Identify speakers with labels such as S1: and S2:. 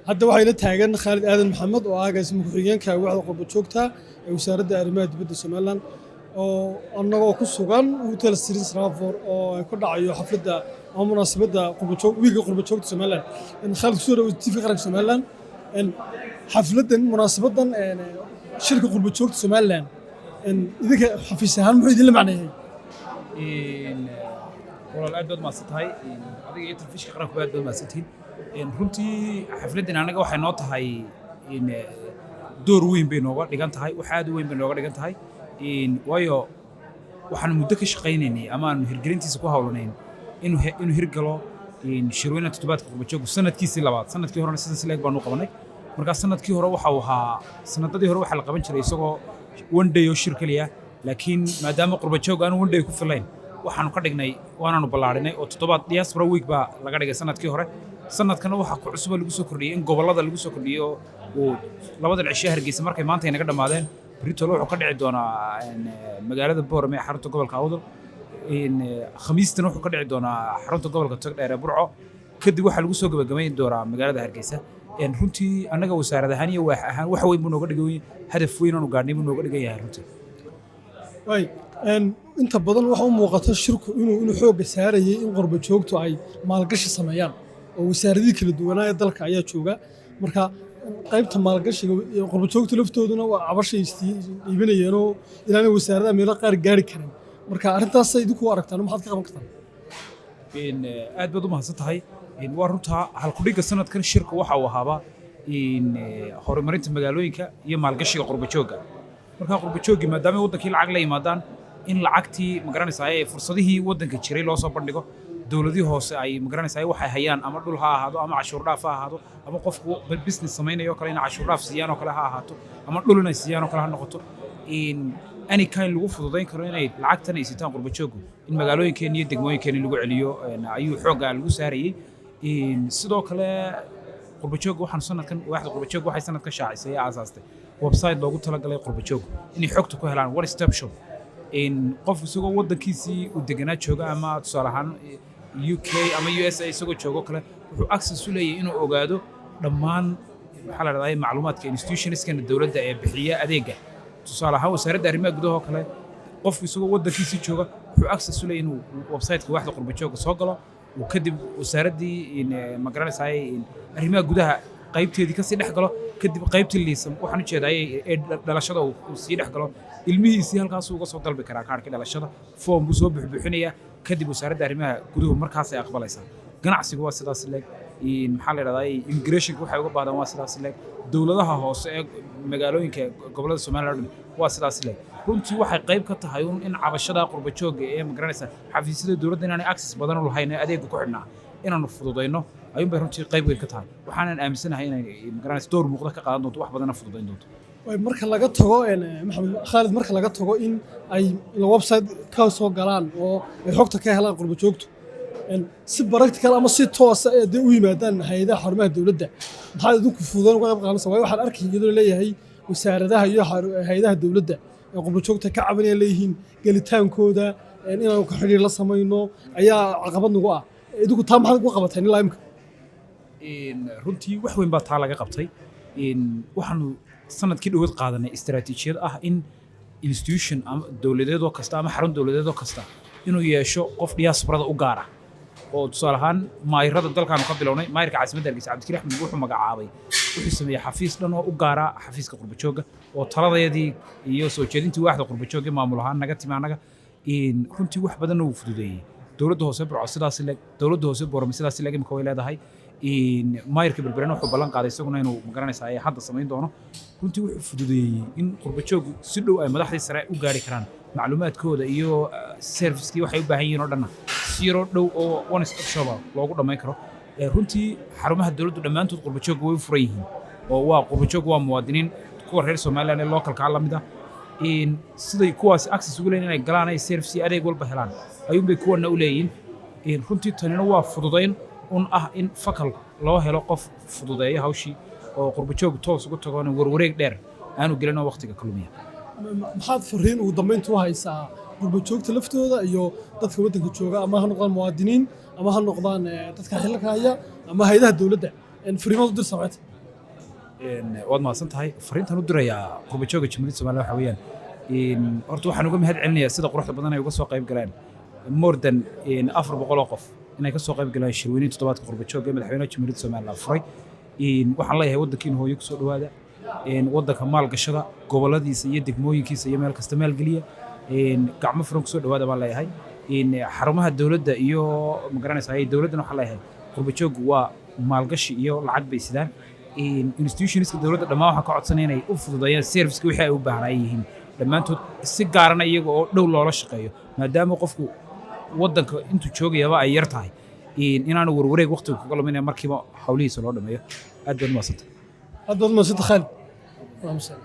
S1: Hadda waxaa ila taagan Khaalid Aadan Maxamed oo ah agaasima ku-xigeenka waaxda qurba joogta ee Wasaaradda Arrimaha Dibadda Somaliland, oo annagoo ku sugan Hotel Sirin Srafor oo ay ku dhacayo xafladda ama munaasabadda qurbajoog, wiiga qurba joogta Somaliland. Khaalid, kusoo dhawo TV Qaranka Somaliland. Xafladdan, munaasabaddan shirka qurba joogta Somaliland, idinka xafiis ahaan muxuu idinla macneeyay?
S2: Walaal, aad baad mahadsan tahay. Adiga iyo telefishinka qaranku aad baad mahadsantihiin. Runtii xafladdan anaga waxay noo tahay door weyn bay nooga dhigan tahay, wax aad u weyn bay nooga dhigan tahay, waayo waxaanu muddo ka shaqaynaynay ama aanu hirgelintiisa ku hawlanayn inuu hirgalo shirweynaha toddobaadka qurbajooggu sanadkiisii labaad. Sanadkii horena sidan si leeg baanu qabanay. Markaa sanadkii hore waxa uu ahaa, sanadadii hore waxaa la qaban jiray isagoo one day oo shir keliya, laakiin maadaama qurbajoog aanu one day ku filayn, waxaanu ka dhignay, waanaanu ballaadhinay oo toddobaad, Diaspora Week baa laga dhigay sanadkii hore. Sanadkana waxaa ku cusuba lagu soo kordhiyey in gobollada lagu soo kordhiyo uu labadan cisho Hargeysa markay maanta ay naga dhammaadeen, Britol wuxuu ka dhici doonaa magaalada Boorame ee xarunta gobolka Awdal. Khamiistana wuxuu ka dhici doonaa xarunta gobolka Togdheer ee Burco. Kadib waxaa lagu soo gabagabayn doonaa magaalada Hargeysa. Runtii annaga wasaarad ahaan iyo waax ahaan wax weyn buu nooga dhigan, hadaf weyn aanu gaadhnay buu nooga dhigan yahay runtii.
S1: Waay, inta badan waxa u muuqata shirku inuu xoogga saarayay in qurba joogtu ay maalgashi sameeyaan, oo wasaaradihii kala duwanaa ee dalka ayaa jooga. Marka qaybta maalgashiga qurba joogtu laftooduna waa cabashay iibinayeenoo ilaanay wasaaradaha meelo qaar gaari karin. Marka arrintaasay idinku aragtaan, maxaad ka qaban kartaan?
S2: Aad baad u mahadsan tahay. Waa runtaa, halkudhigga sanadkan shirka waxa uu ahaaba horumarinta magaalooyinka iyo maalgashiga qurbajoogga. Marka qurbajooggii maadaama waddankii lacag la yimaadaan, in lacagtii, magaranaysaa, ee fursadihii waddanka jiray loo soo bandhigo, dowladihii hoose ay, magaranaysaa, waxay hayaan, ama dhul ha ahaado ama cashuur dhaaf ha ahaado, ama qofku business samaynayo kale in cashuur dhaaf siiyaan oo kale ha ahaato, ama dhul inay siiyaan oo kale ha noqoto, in any kind lagu fududayn karo inay lacagtan ay sitaan qurbajooggu in magaalooyinkeenni iyo degmooyinkeenni lagu celiyo ayuu xoogga lagu saarayey. Sidoo kale qurbajoogga waxaan sanadkan, waaxda qurbajoogga waxay sanadkan shaacisay ee aasaastay website loogu talagalay qurbajooggu inay xogta ku helaan, one stop shop, in qof isagoo waddankiisii uu deganaa jooga ama tusaale ahaan UK ama USA isagoo joogo kale, wuxuu access u leeyahay inuu ogaado dhammaan, maxaa la dhahdaa, macluumaadka institutionskana dowladda ee bixiya adeegga. Tusaale ahaan Wasaaradda Arrimaha Gudaha oo kale, qofku isagoo waddankiisii jooga wuxuu access u leeyahay inuu website-ka waaxda qurbajoogga soo galo, uu kadib wasaaraddii, ma garanaysaay, arrimaha gudaha qaybteedii kasii dhex galo, kadib qaybtii liisa, waxaan u jeedaa, ee dhalashada uu sii dhex galo, ilmihiisii halkaasuu uga soo dalbi karaa kaarkii dhalashada, foom buu soo buxbuuxinayaa, kadib Wasaaradda Arrimaha Guduhu markaasay aqbalaysaa. Ganacsigu waa sidaas leeg. Maxaa la dhahdaa, immigrationka waxay uga baahdaan waa sidaas leeg. Dowladaha hoose ee magaalooyinka gobollada Somaliland oo dhan waa sidaas leeg. Runtii waxay qayb ka tahay un in cabashada qurbajoogga ee, magaranaysa, xafiisyada dowladda inaanay access badan u lahayn ee adeegga ku xidhnaa inaanu fududayno ayuun bay runtii qayb weyn ka tahay. Waxaanan aaminsanahay inay, magaranaysa, door muuqda ka qaadan doonto, wax badanna fududayn doonto.
S1: Marka laga tago, Maxamed Khaalid, marka laga tago in ay website ka soo galaan oo ay xogta ka helaan qurba joogtu, si practical ama si toosa ee dee u yimaadaan hay-adaha, xarumaha dowladda, maxaad idinku fududayn uga qayb qaadanaysa? Waayo waxaan arkay iyadoo leeyahay wasaaradaha iyo hay-adaha dowladda ee qurba joogta ka cabanaya leeyihiin gelitaankooda inaanu ka xidhiir la samayno ayaa caqabad nagu ah. Idinku taa maxaad uga qabateen ilaa imika?
S2: Runtii wax weyn baa taa laga qabtay. Waxaanu sanadkii dhowaad qaadanay istaraatiijiyad ah in institution ama dowladeedoo kasta ama xarun dowladeedoo kasta inuu yeesho qof diasporada u gaar ah, oo tusaale ahaan maayirada dalkaanu ka bilownay. Maayirka caasimadda Hargeysa, Cabdikariin Axmed, wuxuu magacaabay, wuxuu sameeyey xafiis dhan oo u gaara xafiiska qurbajoogga, oo taladeedii iyo soo jeedintii waaxda qurbajoogga maamul ahaan naga timi annaga. Runtii wax badanna wuu fududeeyey. Dowladda hoose Burco sidaas leeg, dowladda hoose Boorame sidaas leeg imika way leedahay. Maayirka Berberena wuxuu ballan qaaday isaguna inuu, magaranaysaa, ay hadda samayn doono. Runtii wuxuu fududeeyey in qurbajooggu si dhow ay madaxdii sare u gaari karaan, macluumaadkooda iyo servicekii waxay u baahan yihiin oo dhanna si yaroo dhow oo one stop shop ah loogu dhammayn karo. Runtii xarumaha dowladdu dhammaantood qurbajoogga way u furan yihiin, oo waa qurbajoog, waa muwaadiniin kuwa reer Somaliland ee localka la mid ah. Siday kuwaasi access ugu leeyihin inay galaan, ay service iyo adeeg walba helaan, ayuunbay kuwana u leeyihiin. Runtii tanina waa fududayn un ah in fakal loo helo qof fududeeya hawshii oo qurbajoog toos ugu tagoona warwareeg dheer aanu gelin oo waqtiga ka lumiya.
S1: Maxaad fariin ugu dambeynta u haysaa qurbajoogta laftooda iyo dadka waddanka jooga, ama ha noqdaan muwaadiniin ama ha noqdaan dadka xilalka haya ama hay-adaha dowladda? Fariimaad u dirsa maxay tahay?
S2: Waad mahadsan tahay. Fariintan u dirayaa qurbajooga Jamhuuriyadda Soomaaliya waxa weeyaan, horta waxaan uga mahad celinayaa sida quruxda badan ay uga soo qayb galeen, more than 400 oo qof inay ka soo qayb galeen shirweynihii toddobaadka qurbajooga ee madaxweynaha Jamhuuriyadda Somaliland furay. Waxaan leeyahay, waddankiina hooyo kusoo dhowaada, waddanka maalgashada, gobolladiisa iyo degmooyinkiisa iyo meel kasta maalgeliya. Gacmo furan kusoo dhowaada baan leeyahay. Xarumaha dowladda iyo magaranaysaa dowladdana waxaan leeyahay, qurbajooggu waa maalgashi iyo lacag bay sidaan. Institutionska dowladda dhammaan waxaan ka codsanaya inay u fududeeyaan serviceka wixii ay u baahnaa yihiin dhammaantood, si gaarana iyaga oo dhow loola shaqeeyo, maadaama qofku waddanka intuu joogayaba ay yar tahay, inaanu warwareeg waqtiga kaga lumin, markiiba hawlihiisa loo dhameeyo. Aad baad u mahadsantahay.
S1: Aad baad u mahadsanta, Khaalid. Waa mahadsan.